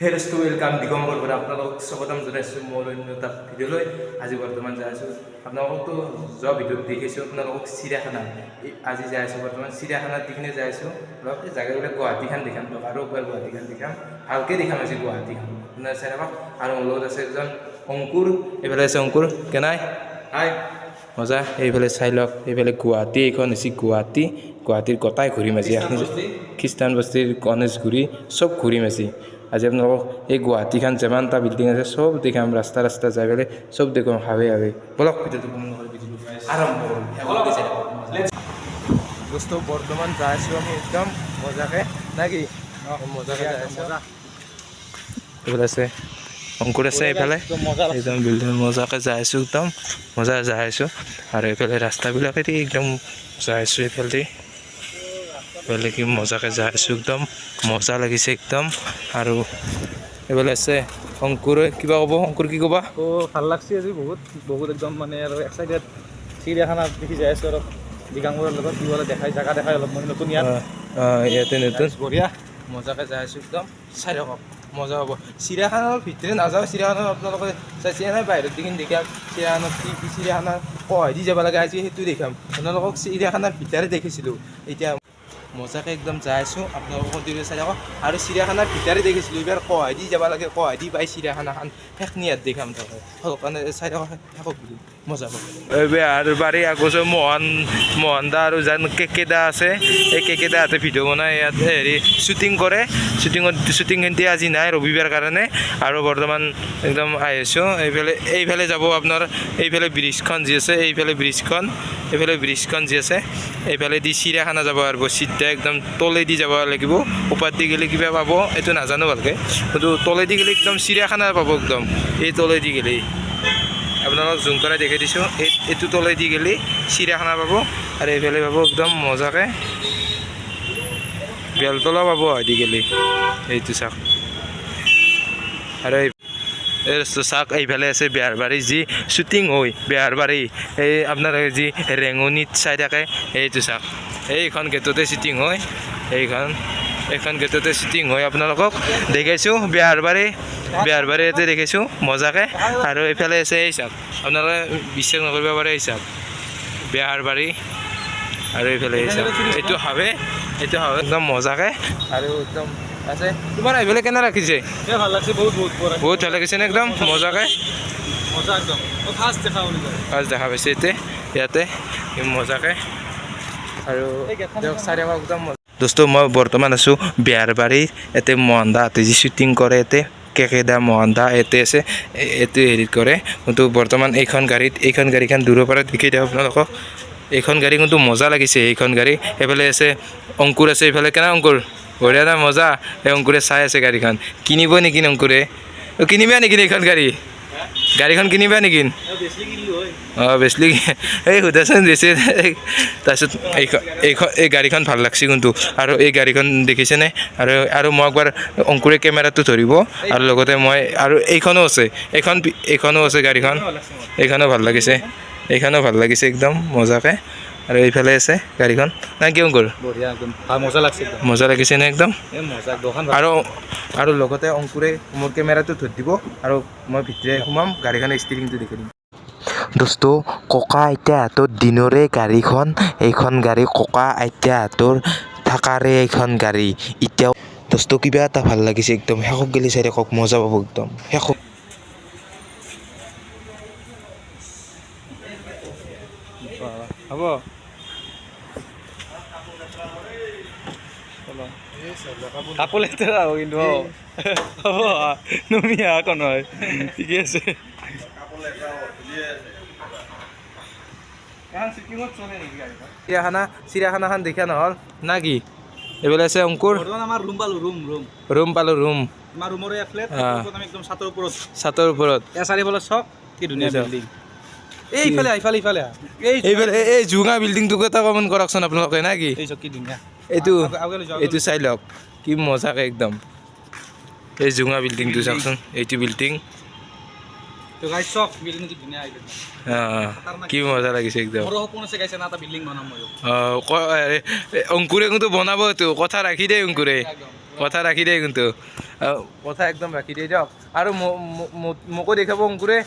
হে দোস্ত, welcome. দিগম্বৰ পৰা আপোনালোকক স্বাগতম জনাইছোঁ মোৰ অন্য এটা ভিডিঅ'লৈ। আজি বৰ্তমান যাই আছোঁ, আপোনালোকতো যোৱা ভিডিঅ'ত দেখিছোঁ আপোনালোকক চিৰিয়াখানা। এই আজি যাই আছোঁ বৰ্তমান চিৰিয়াখানাত দিখিনে যাই আছোঁ। অলপ এই জেগাবিলাক গুৱাহাটীখন দেখাম তোক আৰু একবাৰ গুৱাহাটীখন দেখাম, ভালকৈ দেখাম আজি গুৱাহাটীখন। আপোনাৰ চাই থাকক। আৰু মোৰ লগত আছে এজন অংকুৰ, এইফালে আছে অংকুৰ। কেনাই? হাই। মজা। এইফালে চাই লওক, এইফালে গুৱাহাটী, এইখন হৈছে গুৱাহাটী। গুৱাহাটীৰ গোটাই ঘূৰিম আজি। খ্ৰীষ্টান বস্তিৰ, গণেশগুৰি চব ঘূৰিম আজি। আজি আপোনালোকক এই গুৱাহাটীখন যিমানটা বিল্ডিং আছে চব দেখাম, ৰাস্তা ৰাস্তা যাই পেলাই চব দেখুৱাম, হাৱে হাৱে। ব'লক, ভিডিঅ'টো বন্ধ কৰি ভিডিঅ'টো আৰম্ভ কৰোঁ। দোস্ত, বৰ্তমান যাই আছোঁ আমি একদম মজাকে, না কি? মজাকে যাই আছোঁ। এইফালে আছে অংকুৰ, আছে এইফালে। একদম বিল্ডিং মজাকে যাই আছোঁ, একদম মজা যাই আছোঁ। আৰু এইফালে ৰাস্তাবিলাকেদি একদম যাই আছোঁ। এইফালেদি এইফালে কি মজাকে যাই আছোঁ, একদম মজা লাগিছে একদম। আৰু এইফালে আছে অংকুৰে, কিবা ক'ব? অংকুৰ, কি ক'বা? তো ভাল লাগছে আজি বহুত বহুত একদম, মানে আৰু এক্সাইটেড। চিৰিয়াখানা দেখি যাই আছোঁ অলপ দিগাংবৰৰ লগত। কি বোলে দেখাই, জেগা দেখাই অলপ, মই নতুন ইয়াত। ইয়াতে নতুন। বঢ়িয়া। মজাকে যাই আছোঁ একদম, চাই থাকক, মজা হ'ব। চিৰিয়াখানাৰ ভিতৰে নাযাওঁ, চিৰিয়াখানাত আপোনালোকে চাই, চিৰিয়াখানাৰ বাহিৰত দেখিম, দেখাম চিৰিয়াখানাত কি কি, চিৰিয়াখানাৰ কহেদি যাব লাগে আজি সেইটো দেখাম আপোনালোকক। চিৰিয়াখানাৰ ভিতৰে দেখিছিলোঁ, এতিয়া মজাকে একদম যাই আছোঁ, আপোনালোকক কণ্টিনিউ চাই থাকক। আৰু চিৰিয়াখানাৰ ভিতৰে দেখিছিলোঁ, এইবাৰ কহেদি যাব লাগে, কহেদি পাই চিৰিয়াখানাখন সেইখিনি ইয়াত দেখাম থাকে। সেইকাৰণে চাই থাকক, থাকক বুলি মজা পাব। বেহাৰবাৰী আগত মোহন মোহন দা আৰু যান কে কে দা আছে, এই কে কে দাহঁতে ভিডিঅ' বনাই ইয়াত, হেৰি শ্বুটিং কৰে। শ্বুটিঙত শ্বুটিং কিন্তু আজি নাই, ৰবিবাৰ কাৰণে। আৰু বৰ্তমান একদম আহিছোঁ এইফালে। এইফালে যাব আপোনাৰ, এইফালে ব্ৰিজখন যি আছে, এইফালে ব্ৰিজখন, এইফালে ব্ৰিজখন যি আছে, এইফালেদি চিৰিয়াখানা যাব পাৰিব। চিধা একদম তলেদি যাব লাগিব। ওপৰত দি গ'লে কিবা পাব, এইটো নাজানো ভালকৈ, কিন্তু তলেদি গ'লে একদম চিৰিয়াখানা পাব। একদম এই তলেদি গ'লে আপোনালোকক জুম কৰাই দেখাই দিছোঁ। এই এইটো তলেদি গ'লে চিৰিয়াখানা পাব আৰু এইফালে পাব একদম মজাকৈ বেলতলা পাব দি গ'লে। এইটো চাওক। আৰু এই চাওক, এইফালে আছে বেহাৰবাৰী যি শ্বুটিং হয় বেহাৰবাৰী, এই আপোনাৰ যি ৰেঙনিত চাই থাকে, এইটো চাওক, এইখন গেটতে শ্বুটিং হয়। এইখন গেটতে শ্বুটিং হয়। আপোনালোকক দেখাইছোঁ বেহাৰবাৰী, বেহাৰবাৰী ইয়াতে দেখাইছোঁ মজাকে। আৰু এইফালে আছে, এই চাওক, আপোনালোকে বিশ্বাস নকৰিব পাৰে, এই চাওক বেহাৰবাৰী। আৰু এইফালে এই চাওক, এইটো হাৱে, এইটো হাৱে একদম মজাকে। আৰু একদম আছে তোমাৰ এইফালে কেনে ৰাখিছে? এই ভাল লাগছে বহুত বহুত। বহুত ভাল লাগিছে নে একদম মজাকে? মজা একদম, ফাৰ্ষ্ট দেখা বুলি কয়। ফাৰ্ষ্ট দেখা পাইছে ইয়াতে, ইয়াতে মজাকে। আৰু দিয়ক, চাই থাকক একদম। দোস্ত, মই বৰ্তমান আছোঁ বেহাৰবাৰী। ইয়াতে মোহন দাহঁতে যি শ্বুটিং কৰে ইয়াতে, কে কে দা, মোহন দা ইয়াতে আছে, এইটো হেৰিত কৰে। কিন্তু বৰ্তমান এইখন গাড়ীত, এইখন গাড়ীখন দূৰৰ পৰা দেখি দিয়ক আপোনালোকক। এইখন গাড়ী কিন্তু মজা লাগিছে, এইখন গাড়ী। এইফালে আছে অংকুৰ, আছে এইফালে। কেনে অংকুৰ, বঢ়িয়া না মজা? এই অংকুৰে চাই আছে গাড়ীখন। কিনিব নেকি অংকুৰে? অ, কিনিবা নেকি এইখন গাড়ী? গাড়ীখন কিনিবা নেকি? অঁ, বেচলি। এই সোধাচোন বেছি। তাৰপিছত এইখন এইখন এই গাড়ীখন ভাল লাগছে কিন্তু। আৰু এই গাড়ীখন দেখিছেনে? আৰু আৰু মই একবাৰ অংকুৰে কেমেৰাটো ধৰিব আৰু লগতে মই। আৰু এইখনো আছে, এইখন এইখনো আছে গাড়ীখন। এইখনো ভাল লাগিছে, এইখনো ভাল লাগিছে একদম মজাকে। আৰু এইফালে আছে গাড়ীখন, নাই কি অংকুৰ? বঢ়িয়া একদম, ভাল মজা লাগছে একদম। মজা লাগিছে নে একদম? এই মজা দোকান। আৰু আৰু লগতে অংকুৰে মোৰ কেমেৰাটো ধৰি দিব আৰু মই ভিতৰে সোমাম, গাড়ীখনৰ ষ্টিৰিংটো দেখি দিম। দোস্ত, ককা আইতাহঁতৰ দিনৰে গাড়ীখন, এইখন গাড়ী ককা আইতাহঁতৰ থাকাৰে এইখন গাড়ী এতিয়াও। দোস্ত, কিবা এটা ভাল লাগিছে একদম। শেষক গেলি চাই থাকক, মজা পাব একদম শেষক। হ'ব। কাপোৰ লেতেৰা হ'ব কিন্তু। হ'ব, নুমি আকৌ নহয়, ঠিকে আছে। চিৰিয়াখানা, চিৰিয়াখানাখন দেখা নহ'ল না কি? এইফালে আছে অংকুৰ। বৰ্তমান আমাৰ ৰুম পালোঁ, ৰুম ৰুম। ৰুম পালোঁ, ৰুম। আমাৰ ৰুমৰে ফ্লেট, আমি একদম ছাতৰ ওপৰত। ছাতৰ ওপৰত। ইয়াৰ চাৰিওফালে চব কি ধুনীয়া এই চাওক। বিল্ডিং। এই ইফালে ইফালে ইফালে এই এইফালে এই জোঙা বিল্ডিংটোক এটা কমেণ্ট কৰকচোন আপোনালোকে, না কি? এই চব কি ধুনীয়া। এইটো আগুৱাই যোৱা। এইটো চাই লওক, কি মজাকে একদম। এই জোঙা বিল্ডিংটো চাওকচোন, এইটো বিল্ডিং। তো গাইছ, চব বিল্ডিং কি ধুনীয়া আহিছে। কি মজা লাগিছে একদম। মোৰো সপোন আছে গাইছে না, এটা বিল্ডিং বনাম ময়ো। অংকুৰে কিন্তু বনাব, এইটো কথা ৰাখি দেই অংকুৰে। একদম। কথা ৰাখি দেই কিন্তু। কথা একদম ৰাখি দিয়ে দিয়ক। আৰু মোকো দেখাব অংকুৰে।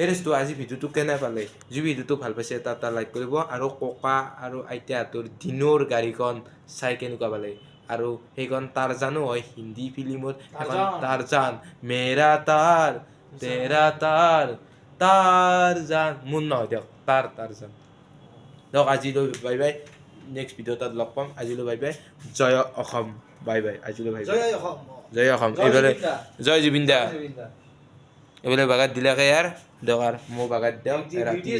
এই দোস্ত, আজি ভিডিঅ'টো কেনে পালে? যি ভিডিঅ'টো ভাল পাইছে, এটা এটা লাইক কৰিব। আৰু ককা আৰু আইতাহঁতৰ দিনৰ গাড়ীখন চাই কেনেকুৱা পালে? আৰু সেইখন টাৰজানো হয়, হিন্দী ফিল্মত সেইখন টাৰজান, মেৰা তাৰ তেৰা তাৰ টাৰজান, মোৰ নহয় দিয়ক, তাৰ টাৰজান দিয়ক। আজিলৈ বাই বাই, নেক্সট ভিডিঅ' তাত লগ পাম। আজিলৈ বাই বাই, জয় অসম, বাই বাই, আজিলৈ বাই বাই। জয় অসম। জয় অসম। জয় এইফালে জুবিন দা। জয় জুবিন দা। জুবিন দা। এইফালে বাগাত দিলাকে ইয়াৰ দিয়ক আৰু মোৰ বাগাত দিয়ক ৰাতি।